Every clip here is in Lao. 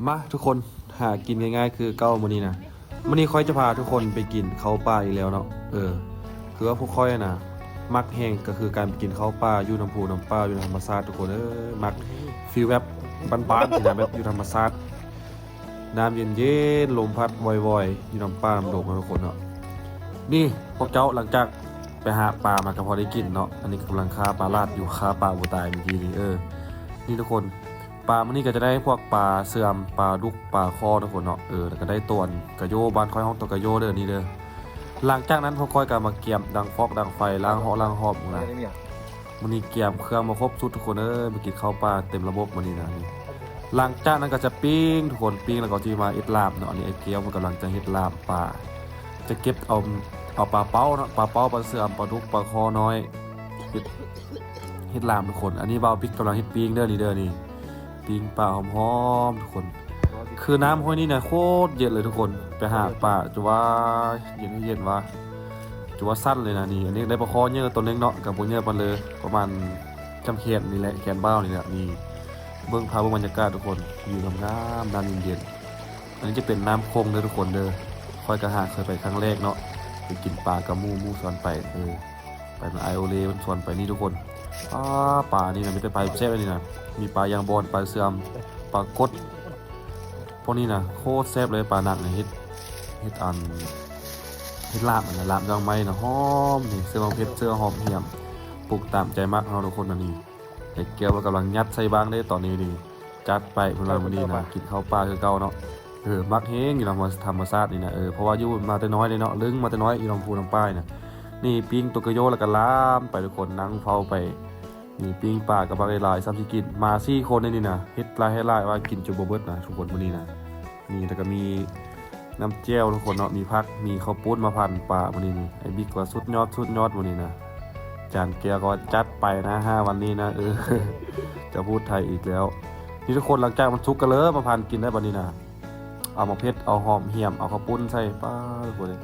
ມາທຸກຄົນ ຫາກິນງ່າຍໆຄືເກົ່າມື້ນີ້ນະ. ມື້ນີ້ຂ້ອຍຈະພາທຸກຄົນໄປກິນເຂົ້າປ່າອີກແລ້ວເນາະ. ເອີ ຄືວ່າພວກຂ້ອຍນະ ມັກແຮງກໍຄືການໄປກິນເຂົ້າປ່າຢູ່ນຳພູນຳປ່າ ຢູ່ນຳທຳມະຊາດທຸກຄົນເອີຍ. ມັກຟີລແບບບ້ານໆຊີ້ນະ ແບບຢູ່ທຳມະຊາດ ນ້ຳເຢັນໆ ລົມພັດວອຍໆ ຢູ່ນຳປ່ານຳດົງເນາະທຸກຄົນເນາະ. ນີ້ພວກເຈົ້າ ຫຼັງຈາກໄປຫາປາມາກໍພໍໄດ້ກິນເນາະ. ອັນນີ້ກໍກຳລັງຂ້າປາລາດຢູ່ ຂ້າປາບໍ່ຕາຍມື້ກີ້ນີ້. ເອີ ນີ້ທຸກຄົນ ປາມື້ນີ້ກໍຈະໄດ້ພວກປາເຊື່ອມ ປາດຸກ ປາຄໍທຸກຄົນເນາະ. ເອີ ແລ້ວກໍໄດ້ຕົວກະໂຢ ບ້ານຂ້ອຍຮ້ອງຕົວກະໂຢເດີ ນີ້ເດີ. ຫຼັງຈາກນັ້ນພວກຂ້ອຍກໍມາກຽມດັງຟອກດັງໄຟ ລ້າງເຫາະລ້າງຫອບນະ. ມື້ນີ້ກຽມເຄື່ອງມາຄົບຊຸດທຸກຄົນເອີຍ ມາກິນເຂົ້າປ່າເຕັມລະບົບມື້ນີ້ນະ. ນີ້ ຫຼັງຈາກນັ້ນກໍຈະປີ້ງທຸກຄົນ ປີ້ງແລ້ວກໍຊິມາເຮັດລາບເນາະ. ອັນນີ້ໄອ້ແກ້ວມັນກຳລັງຈະເຮັດລາບປາ ຈະເກັບເອົາ ເອົາປາເປົ້າເນາະ ປາເປົ້າ ປາເຊື່ອມ ປາດຸກ ປາຄໍນ້ອຍ ເຮັດ ເຮັດລາບທຸກຄົນ. ອັນນີ້ບ່າວບິກກຳລັງເຮັດປີ້ງເດີ ນີ້ເດີ ນີ້ ປີ້ງປາຫອມໆທຸກຄົນ. ຄືນ້ຳຫ້ວຍນີ້ນະໂຄດເຢັນເລີຍທຸກຄົນ ໄປຫາປາຈະວ່າເຢັນ ເຢັນວ່າ ຈະວ່າຊັ້ນເລີຍນະ. ນີ້ ອັນນີ້ໄດ້ປາຄໍເຍີໂຕໜຶ່ງເນາະ ກໍບໍ່ເຍີປານໃດ ປະມານຊ່ຳແຂນນີ້ແຫຼະ ແຂນບ່າວນີ້ແຫຼະ. ນີ້ ເບິ່ງພາບ ເບິ່ງບັນຍາກາດທຸກຄົນ ວິວງາມໆ ນ້ຳເຢັນໆ. ອັນນີ້ຈະເປັນນ້ຳຄົງເດີທຸກຄົນເດີ ຂ້ອຍກໍຫາເຄີຍໄປຄັ້ງແລກເນາະ ໄປກິນປາກັບໝູ່ ໝູ່ຊວນໄປ ເອີ ໄປນຳອ້າຍໂອເລ ເພິ່ນຊວນໄປ. ນີ້ທຸກຄົນ ປາ ປານີ້ນະ ມີແຕ່ປາແຊບໆ ອັນນີ້ນະ ມີປາຢາງບອນ ປາເຊື່ອມ ປາກົດ ພວກນີ້ນະໂຄດແຊບເລີຍ. ປາໜັກນີ້ເຮັດ ເຮັດອັນ ເຮັດລາບ ອັນນັ້ນລາບດອກໄມ້ນະ ຫອມນີ້ ໃສ່ໝາກເຜັດ ໃສ່ຫອມຫຽມ ປຸງຕາມໃຈມັກເຮົາທຸກຄົນ. ອັນນີ້ໄອ້ແກ້ວມັນກຳລັງຍັດໃສ່ບ້າງເດ້ຕອນນີ້ນີ້. ຈັດໄປເພິ່ນວ່າມື້ນີ້ນະ ກິນເຂົ້າປ່າຄືເກົ່າເນາະ. ເອີ ມັກແຮງຢູ່ນຳທຳມະຊາດນີ້ນະ ເອີ ເພາະວ່າຢູ່ມາແຕ່ນ້ອຍເດ້ເນາະ ເລິ້ງມາແຕ່ນ້ອຍຢູ່ນຳພູນຳປ່ານີ້ນະ. ນີ້ປີ້ງຕົວກະໂຢແລ້ວກໍລາມໄປທຸກຄົນ ນັ່ງເຝົ້າໄປ. ນີ້ປີ້ງປາກໍບັກຫຼາຍໆ ສ່ຳຊິກິນ ມາສີ່ຄົນໃນນີ້ນະ ເຮັດຫຼາຍໃຫ້ຫຼາຍວ່າກິນຈົນບໍ່ເບິດນະທຸກຄົນມື້ນີ້ນະ. ນີ້ແລ້ວກໍມີນ້ຳແຈ່ວທຸກຄົນເນາະ ມີຜັກ ມີເຂົ້າປຸ້ນມາພັນປາມື້ນີ້ນີ້. ໄອ້ບິກວ່າສຸດຍອດ ສຸດຍອດມື້ນີ້ນະ. ຈານແກ້ວກໍວ່າຈັດໄປນະ ຫ້າວັນນີ້ນະ ເອີ ຈະພູດໄທອີກແລ້ວ. ນີ້ທຸກຄົນ ຫຼັງຈາກມັນສຸກກໍເລີມາພັນກິນໄດ້ບັດນີ້ນະ. ເອົາໝາກເຜັດ ເອົາຫອມຫຽມ ເອົາເຂົ້າປຸ້ນໃສ່ ປາດ ທຸກຄົນເອີຍ.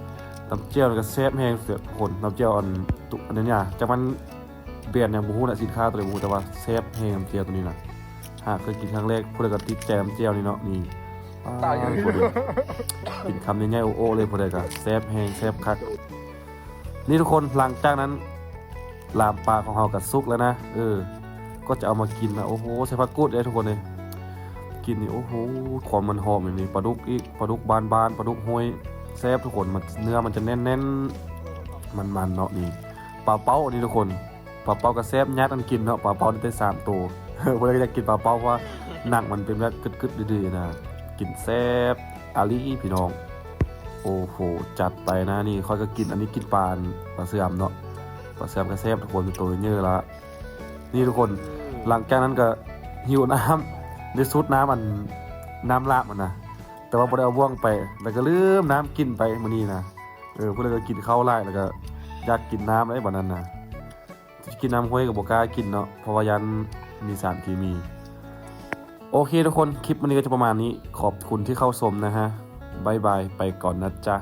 ນ້ຳແຈ່ວນີ້ກໍແຊບແຮງທຸກຄົນ ນ້ຳແຈ່ວອັນ ຕຸ ອັນນີ້ນະ ຈັກມັນແບຣນຫຍັງບໍ່ຮູ້ນະ ສິນຄ້າຕົວໃດບໍ່ຮູ້ ແຕ່ວ່າແຊບແຮງນ້ຳແຈ່ວຕົວນີ້ນະ. ຫາເຄີຍກິນຄັ້ງແລກ ຜູ້ໃດກໍຕິດໃຈນ້ຳແຈ່ວນີ້ເນາະ. ນີ້ ປາດ ທຸກຄົນເອີຍ ກິນຄຳໃຫຍ່ໆ ໂອະໆ ເລີຍ ຜູ້ໃດກໍແຊບແຮງ ແຊບຄັກ. ນີ້ທຸກຄົນ ຫຼັງຈາກນັ້ນ ລາບປາຂອງເຮົາກໍສຸກແລ້ວນະ. ເອີ ກໍຈະເອົາມາກິນນະ ໂອ້ໂຫ ໃສ່ຜັກກູດເດ້ທຸກຄົນເອີຍ. ກິນນີ້ ໂອ້ໂຫ ຄວາມມັນຫອມນີ້ ປາດຸກອີກ ປາດຸກບ້ານໆ ປາດຸກຫ້ວຍ ແຊບທຸກຄົນ. ມັນ ເນື້ອມັນຈະແໜ້ນໆ ມັນໆ ເນາະ. ນີ້ປາເປົ້ານີ້ທຸກຄົນ ປາເປົ້າກໍແຊບ ຍາດກັນກິນເນາະ. ປາເປົ້າໄດ້ແຕ່ສາມໂຕ ຜູ້ໃດກໍຢາກກິນປາເປົ້າ ເພາະວ່າໜັງມັນເປັນແບບກຶດໆ ດື້ໆ ນະ ກິນແຊບ ອາລີ ພີ່ນ້ອງ. ໂອ້ໂຫ ຈັດໄປນະ. ນີ້ຂ້ອຍກໍກິນ ອັນນີ້ກິນປາ ປາເຊື່ອມເນາະ. ປາເຊື່ອມກໍແຊບທຸກຄົນ ໂຕເຍີລະ. ນີ້ທຸກຄົນ ຫຼັງຈາກນັ້ນກໍຫິວນ້ຳ ໄດ້ສູດນ້ຳ ອັນ ນ້ຳລາບຫັ້ນນະ ແຕ່ວ່າບໍ່ໄດ້ເອົາບ່ວງໄປ ແລ້ວກໍລືມນ້ຳກິນໄປມື້ນີ້ນະ. ເອີ ຜູ້ໃດກໍກິນເຂົ້າຫຼາຍ ແລ້ວກໍຢາກກິນນ້ຳໄດ໋ບັດນັ້ນນະ. ຈະກິນນ້ຳຫ້ວຍກໍບໍ່ກ້າກິນເນາະ ເພາະວ່າຢ້ານມີສານເຄມີ. ໂອເຄທຸກຄົນ ຄລິບມື້ນີ້ກໍຈະປະມານນີ້ ຂອບຄຸນທີ່ເຂົ້າຊົມນະຮະ. ບາຍບາຍ ໄປກ່ອນນະຈ໊ະ.